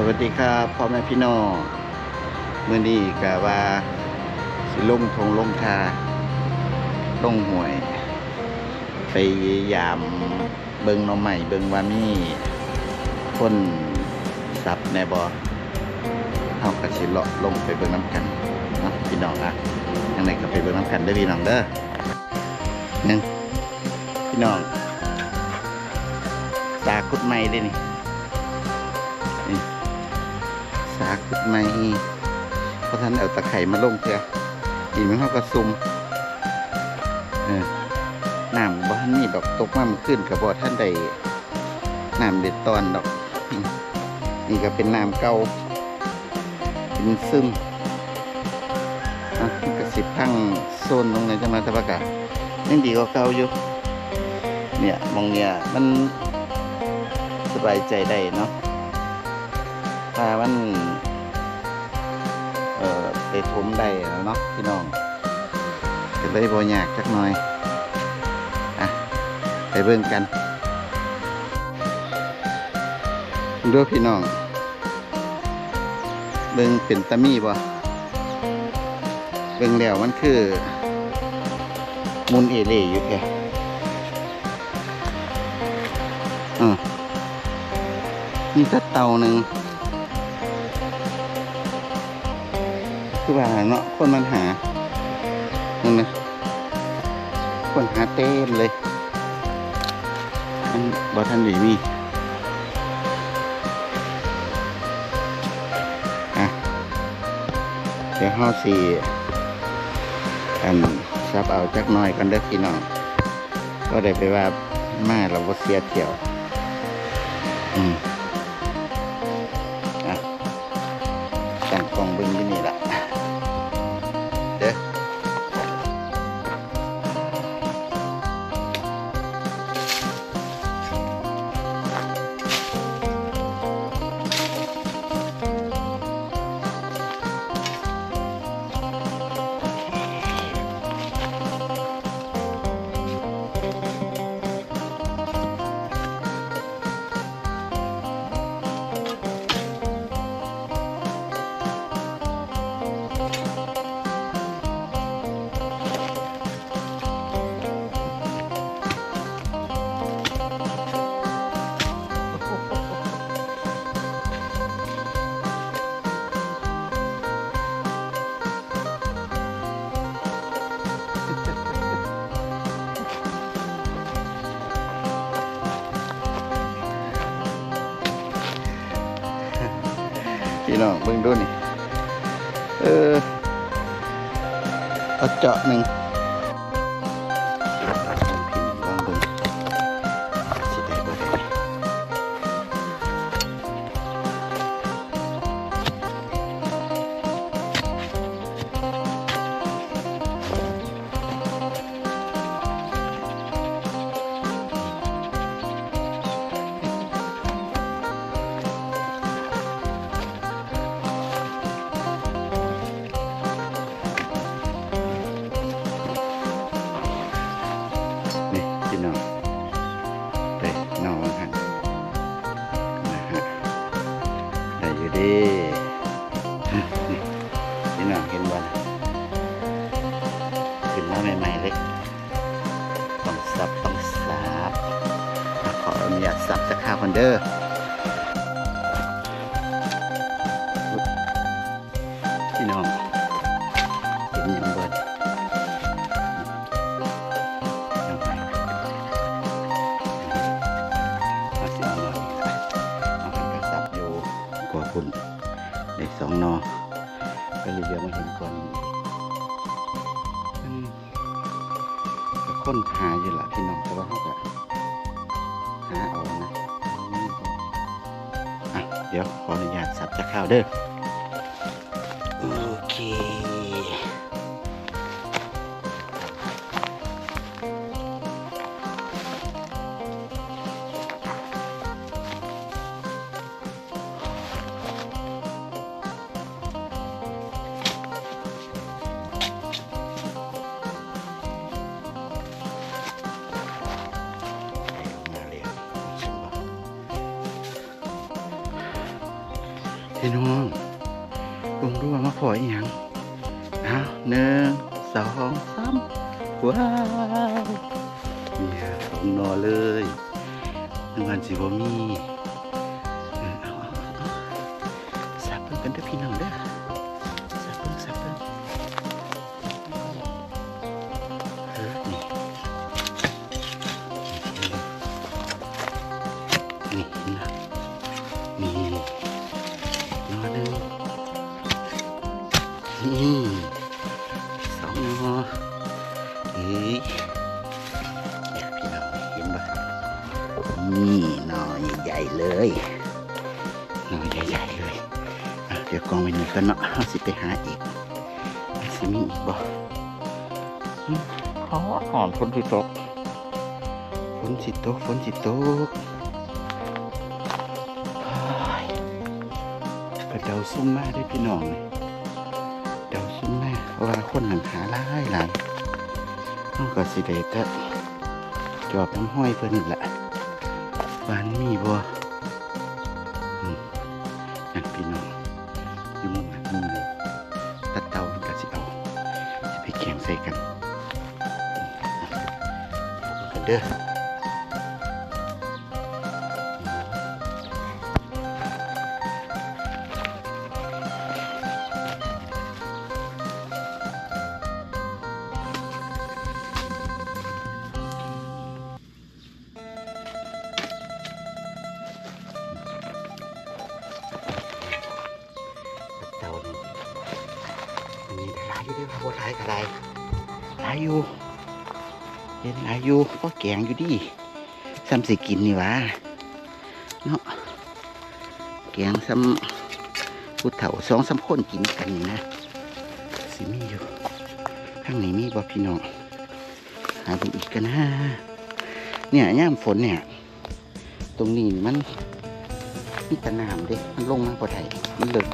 ສະຫວັດດີຄັບ ພໍ່ແມ່ພີ່ນ້ອງ, ມື້ນີ້ກະວ່າຊິລົງທົ່ງລົງທ່າ ລົງຫ້ວຍ ໄປຢາມເບິ່ງໜໍ່ໄມ້ ເບິ່ງວ່າມີຄົນສັບແດ່ບໍ່. ເຮົາກະຊິເລາະລົງໄປເບິ່ງນຳກັນເນາະພີ່ນ້ອງນະ. ຈັ່ງໃດກະໄປເບິ່ງນຳກັນເດີພີ່ນ້ອງເດີ. ໜຶ່ງ ພີ່ນ້ອງ ສາຂຸດໃໝ່ເດ້ນີ້ ນີ້ ສາຂຸດໃໝ່ ບໍ່ທັນເອົາຕະໄຄມາລົງເທື່ອ. ດິນມັນເຮົາກະຊຸ່ມ ເອີ ນ້ຳບໍ່ທັນມີດອກ ຕົກມາມື້ຄືນກະບໍ່ທັນໄດ້ນ້ຳໄດ້ຕອນດອກ. ນີ້ກະເປັນນ້ຳເກົ່າ ເປັນຊຶມ ອ່ະ ມັນກະຊິພັງໂຊນລົງແດ່ຈັກໜ້ອຍ ແຕ່ວ່າກະຍັງດີກວ່າເກົ່າຢູ່. ເນີ້ຍ ໝ່ອງເນີ້ຍມັນສະບາຍໃຈໄດ້ເນາະ ຖ້າມັນ ເອີ ໄດ້ຖົມໄດ້ແລ້ວເນາະພີ່ນ້ອງ ກະເລີຍບໍ່ຍາກຈັກໜ້ອຍ. ອ່ະ ໄປເບິ່ງກັນເດີພີ່ນ້ອງ. ເບິ່ງເປັນຕາມີບໍ່? ເບິ່ງແລ້ວມັນຄືໝຸ່ນເອເລ່ຢູ່ແທ້. ເອີ ມີແຕ່ເຕົ່າໜຶ່ງ ຄືວ່າເນາະ ຄົນມັນຫາ ເຫັນໄໝ? ຄົນຫາເຕັມເລີຍ. ມັນບໍ່ທັນໄດ້ມີ ອ່ະ ດຽວເຮົາຊິ ອັນ ສັບເອົາຈັກໜ້ອຍກ່ອນເດີພີ່ນ້ອງ ບໍ່ໄດ້ໄປວ່າມາແລ້ວບໍ່ເສຍຖ້ຽວ. ອືມ ອ່ະ ຕັ້ງກ້ອງເບິ່ງຢູ່ນີ້ລະເດີ. ພີ່ນ້ອງເບິ່ງດູນີ້ ເອີ ເອົາເຈາະໜຶ່ງ ລອງເບິ່ງຊິໄດ້ບໍ່ໄດ້. ນີ້ພີ່ນ້ອງ ໄດ້ໜໍ່ຫັ້ນນະຮະ ໄດ້ຢູ່ເດ້. ນີ້ພີ່ນ້ອງເຫັນບໍ່ ຂຶ້ນມາໃໝ່ໆເລີຍ. ຕ້ອງສັບ ຕ້ອງສັບ ຂໍອະນຸຍາດສັບຈັກຄາວກ່ອນເດີ. ພີ່ນ້ອງ ເຫັນຫຍັງບໍ່? ເຮົາຊິເອົາໜໍ່ນີ້ລະ ເຮົາຫັນກະສັບຢູ່ ກວ່າພຸ້ນ ໄດ້ສອງໜໍ່ ກໍເຫຼືອມາເຫັນກ່ອນ. ອືມ ກະຄົ້ນຫາຢູ່ລະພີ່ນ້ອງ ແຕ່ວ່າເຮົາກະຫາເອົານະ. ອ່ະ ດຽວຂໍອະນຸຍາດສັບຈັກຄາວເດີ. ໂອເຄ. ມາແລ້ວ ເຫັນບໍ່? ພີ່ນ້ອງ ເບິ່ງດູວ່າມາພໍ້ອີ່ຫຍັງ. ອ້າວ ໜຶ່ງ ສອງ ສາມ ວ້າວ ເນຍ ສອງໜໍ່ເລີຍ ນຶກວ່າຊິບໍ່ມີ. ເອີ ເອົາ ເອົາ ເອົາ ສັບເບິ່ງກັນເດີພີ່ນ້ອງເດີ ສັບເບິ່ງ ສັບເບິ່ງ. ເອີ ນີ້ ນີ້ນະ ນີ້ ນີ້ ໜໍ່ໜຶ່ງ ນີ້ ສອງໜໍ່. ເອີຍ ເອີຍ ພີ່ນ້ອງເຫັນບໍ່ ນີ້ໜໍ່ໃຫຍ່ໆເລີຍ ໜໍ່ໃຫຍ່ໆເລີຍ. ອ່ະ ດຽວກອງໄວ້ນີ້ກ່ອນເນາະ ເຮົາຊິໄປຫາອີກ ມັນຊິມີອີກບໍ່? ອືມ ຮ້ອນ ຝົນຊິຕົກ ຝົນຊິຕົກ ຝົນຊິຕົກ. ໂອ້ຍ ກະເດົາຊຸ່ມມາເດີພີ່ນ້ອງ ເດົາຊຸ່ມມາ ເພາະວ່າຄົນຫັ້ນຫາຫຼາຍໆ ເຮົາກະຊິໄດ້ແຕ່ຈອບນຳຮອຍເພິ່ນນີ້ລະ ວ່າມັນມີບໍ່. ອືມ ນັ້ນພີ່ນ້ອງ ຢູ່ມຸມນັ້ນ ມຸມນີ້ ຕາເຕົ່າມັນກະຊິເອົາ ຊິໄປແກງໃສ່ກັນ ເບິ່ງກັນເດີ. ເຕົານີ້ ອັນນີ້ໄດ້ຫຼາຍຢູ່ເດ້ ບໍ່ຫຼາຍກະໄດ້ ຫຼາຍຢູ່ ເຫັນຫຼາຍຢູ່ ພໍແກງຢູ່ເດ ສ່ຳຊິກິນນີ້ຫວາເນາະ ແກງສ່ຳຜູ້ເຖົ້າສອງສາມຄົນກິນກັນນີ້ນະ ຊິມີຢູ່. ທາງນີ້ມີບໍ່ພີ່ນ້ອງ? ຫາເບິ່ງອີກກັນນະ ເນຍ ຍາມຝົນເນຍ ຕົງນີ້ມັນມີແຕ່ນ້ຳເດ້ ມັນລົງມາບໍ່ໄດ້ ມັນເລິກ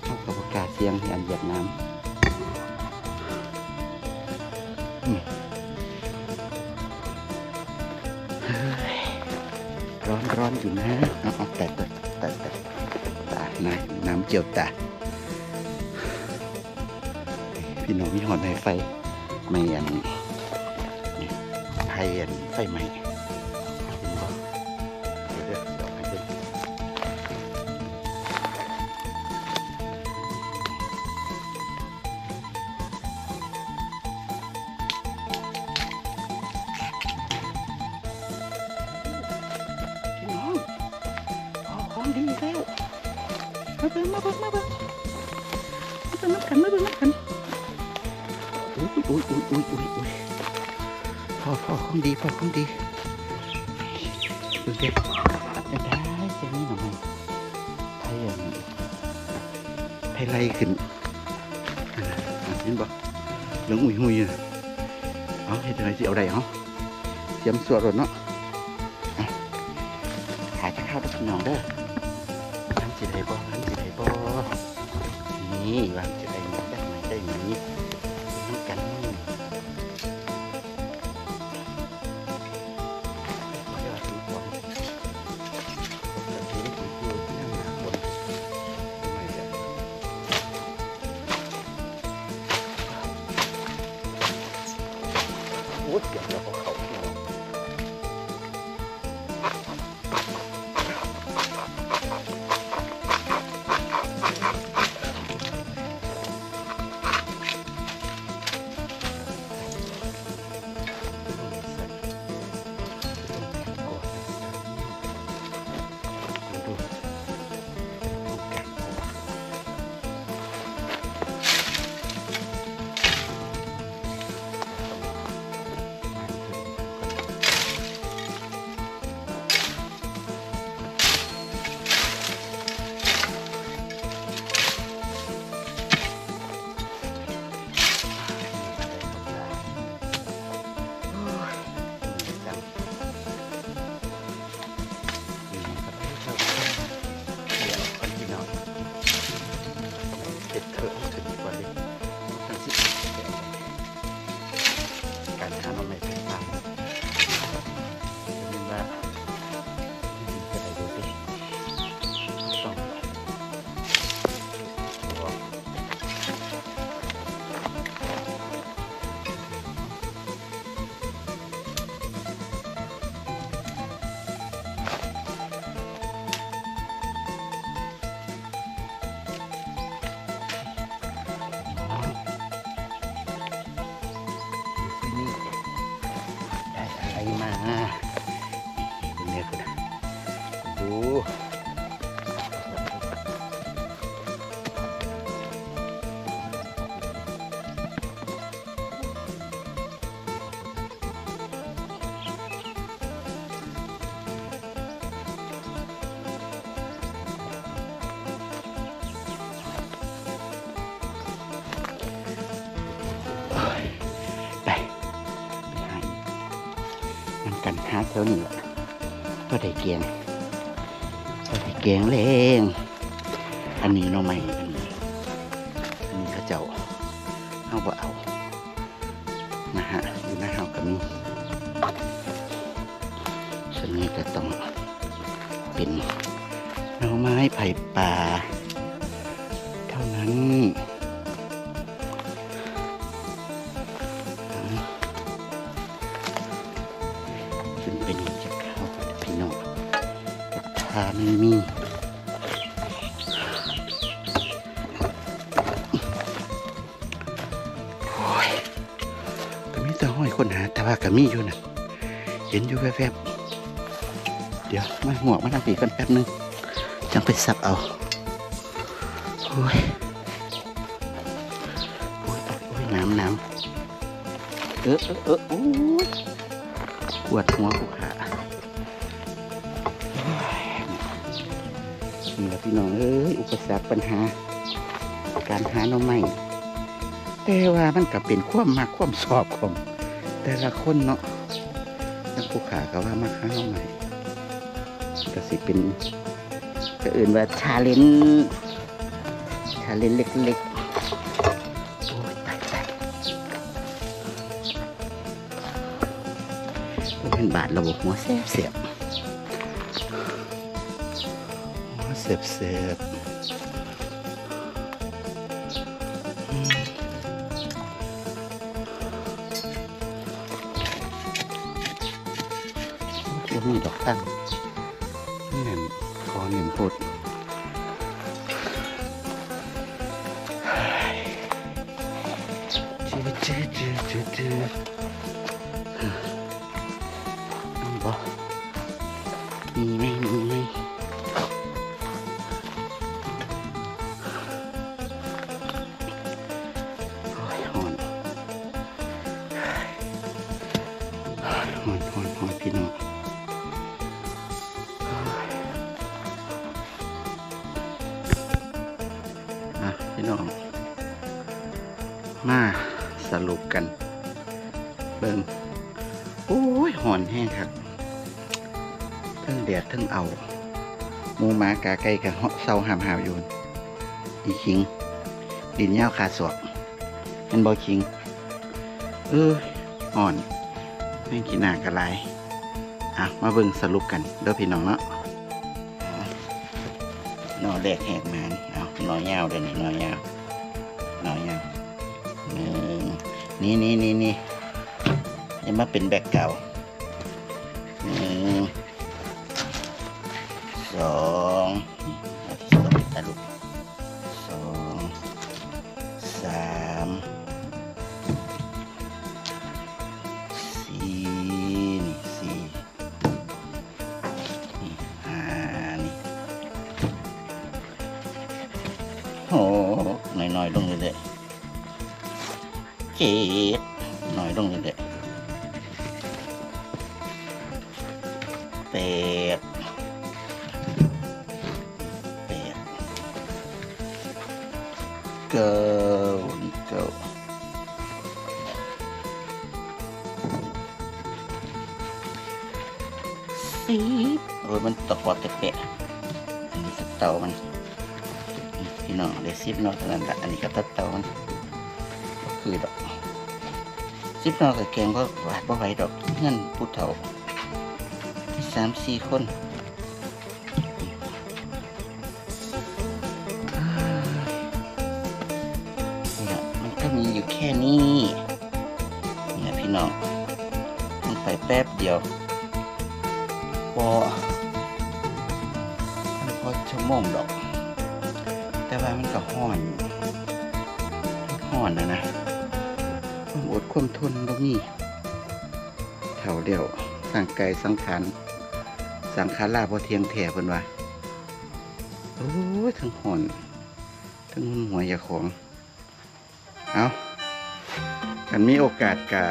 ເຮົາກະບໍ່ກ້າສ່ຽງ ຢ້ານຫຽບນ້ຳ. ອືມ ເຮີ້ຍ ຮ້ອນໆຢູ່ນະ ເອົາໆ ແຕະ ແຕະ ແຕະ ຕາ ຕາ ນ້ຳ ນ້ຳກ່ຽວຕາ. ພີ່ນ້ອງ ມີຮອດໄມ້ໄຟ ໄມ້ອັນ ໄຜ່ອັນໄຟໄໝ້ ເຫັນບໍ່? ເດີ ດອກໃຫ້ເບິ່ງ ພີ່ນ້ອງ ພໍ້ຂອງດີແລ້ວ. ມາເບິ່ງ ມາເບິ່ງ ມາເບິ່ງ ມາເບິ່ງນຳກັນ ມາເບິ່ງນຳກັນ. ອຸ້ຍ ອຸ້ຍ ອຸ້ຍ ອຸ້ຍ ອຸ້ຍ ພໍ້ ພໍ້ຂອງດີ ພໍ້ຂອງດີ. ເບິ່ງເດ້ ຈັງໃດ ຈັ່ງນີ້ໜໍ່ ໄຜ ໄຜໄລ່ຂຶ້ນ ຫັ້ນນະ ເຫັນບໍ່? ເລື່ອງອຸ້ຍຫຸ້ຍຢູ່ນະ. ເອົາ ເຮັດຈັ່ງໃດຊິເອົາໄດ້ ເຮົາ ຕຽມຊົ່ວໂລດເນາະ. ອ່ະ ຖ້າຈັກຄາວເດີພີ່ນ້ອງເດີ ມັນຊິໄດ້ບໍ່ ມັນຊິໄດ້ບໍ່? ນີ້ວ່າມັນຊິໄດ້ບໍ່ ໄດ້ໄໝ ໄດ້ໄໝ ນຳກັນ. ໂອ້ຍ ສຽງດຽວກໍເຂົ້າພີ່ນ້ອງ. ໂ ຫາແຖວນີ້ລະ ພໍໄດ້ແກງ ພໍໄດ້ແກງແລງ. ອັນນີ້ໜໍ່ໄມ້ ອັນນີ້ ອັນນີ້ເຂົາເຈົ້າ ເຮົາບໍ່ເອົາ ນະຮະ ຢູ່ນາເຮົາກໍມີ. ສ່ວນນີ້ກໍຕ້ອງເປັນໜໍ່ໄມ້ໄຜ່ປ່າເທົ່ານັ້ນ. ຂຶ້ນໄປນີ້ຈັກເຂົ້າ ພີ່ນ້ອງ ກະທາມັນມີ. ໂອ້ຍ ກໍມີແຕ່ຮອຍຄົ້ນຫາ ແຕ່ວ່າກໍມີຢູ່ນະ ເຫັນຢູ່ແວບໆ. ດຽວມາຫວກມາທາງພີ້ກ່ອນແປັບໜຶ່ງ ຈັ່ງໄປສັບເອົາ. ໂອ້ຍ ໂອ້ຍ ໂອ້ຍ ໜາມ ໜາມ ເອີ ເອີ ເອີ ໂອ້ຍ ປວດຫົວກູຂ້າ. ໂອ້ຍ ນີ້ລະພີ່ນ້ອງເອີຍ ອຸປະສັກບັນຫາການຫາໜໍ່ໄມ້ ແຕ່ວ່າມັນກໍເປັນຄວາມມັກຄວາມຊອບຂອງແຕ່ລະຄົນເນາະ. ຢ່າງຜູ້ຂ້າກໍວ່າມັກຫາໜໍ່ໄມ້ ກໍຊິເປັນ ກໍເອີ້ນວ່າ challenge challenge ເລັກໆ. ໂອ້ຍ ຕາຍ ຕາຍ. ບໍ່ແມ່ນບາດລະບໍ່ ຫົວແສບໆ ຫົວແສບໆ. ອືມ ບໍ່ມີດອກຕັ້ງ ແໜ້ນ ຂໍແໜ້ນໂພດ. ບໍ່ ມີໄໝ ມີໄໝ? ໂອ້ຍ ຮ້ອນ ຮ້ອນ ຮ້ອນ ຮ້ອນ ພີ່ນ້ອງ. ອ່ະ ພີ່ນ້ອງ ມາສະຫຼຸບກັນເບິ່ງ. ໂອ້ຍ ຮ້ອນແຮງຄັກ ເທິງແດດເທິງເອົາ ໝູໝາກາໄກ່ກໍເຊົາຫ້າມຫາວຢູ່. ອີຂີງ ຕີນຍາວຂາສອກ ແມ່ນບໍ່ຂີງ? ເອີຍ ຮ້ອນ ແມງຂີ້ໜ້າກໍຫຼາຍ. ອ່ະ ມາເບິ່ງສະຫຼຸບກັນເດີພີ່ນ້ອງເນາະ. ໜໍ່ແລກແຫກມານີ້ ເອົາ ໜໍ່ຍາວເດີນີ້ ໜໍ່ຍາວ ໜໍ່ຍາວ. ໜຶ່ງ ນີ້ ນີ້ ນີ້ ນີ້ ຢ່າມາເປັນແບັກກຣາວ. ໜຶ່ງ ສອງ ອັນທີສອງ ສອງ ສາມ ສີ່ ນີ້ ສີ່ ນີ້ ຫ້າ ນີ້ ຫົກ ນ້ອຍໆລົງເລື້ອຍໆ. ເຈັດ ນ້ອຍລົງເລື້ອຍໆ. ແປດ ແປດ ເກົ້າ ນີ້ ເກົ້າ ສິບ. ໂອ້ຍ ມັນຕະປອດຕະແປະ ອັນນີ້ກໍເຕົາມັນ. ພີ່ນ້ອງ ໄດ້ສິບໜໍ່ເທົ່ານັ້ນລະ ອັນນີ້ກໍຕັດເຕົາມັນ ບໍ່ຄືດອກ ສິບໜໍ່ກໍແກງບໍ່ ບໍ່ໄຫວດອກ ເຮືອນຜູ້ເຖົ້າສາມສີ່ຄົນ. ເອີ ນີ້ລະ ມັນກໍມີຢູ່ແຄ່ນີ້. ນີ້ລະພີ່ນ້ອງ ມັນໄປແປັບດຽວ ບໍ່ ບໍ່ພໍຊົ່ວໂມງດອກ ແຕ່ວ່າມັນກໍຮ້ອນ ຮ້ອນນະນະ ຄວາມອົດຄວາມທົນບໍ່ມີ. ເຖົ້າແລ້ວ ຮ່າງກາຍສັງຂານ ສັງຂາລາບໍ່ທ່ຽງແທ້ ເພິ່ນວ່າ. ໂອ້ຍ ທັງຮ້ອນ ທັງຫຸນຫົວເຈົ້າຂອງ. ເອົາ ຄັນມີໂອກາດກະ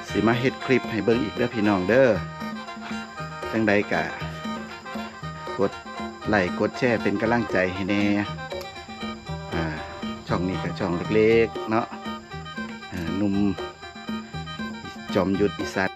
ຊິມາເຮັດຄລິບໃຫ້ເບິ່ງອີກເດີພີ່ນ້ອງເດີ. ຈັ່ງໃດກະກົດໄລ້ກົດແຊເປັນກຳລັງໃຈໃຫ້ແດ່. ອ່າ ຊ່ອງນີ້ກະຊ່ອງເລັກໆເນາະ ເອີ ໜຸ່ມຈອມຍຸດອີສານ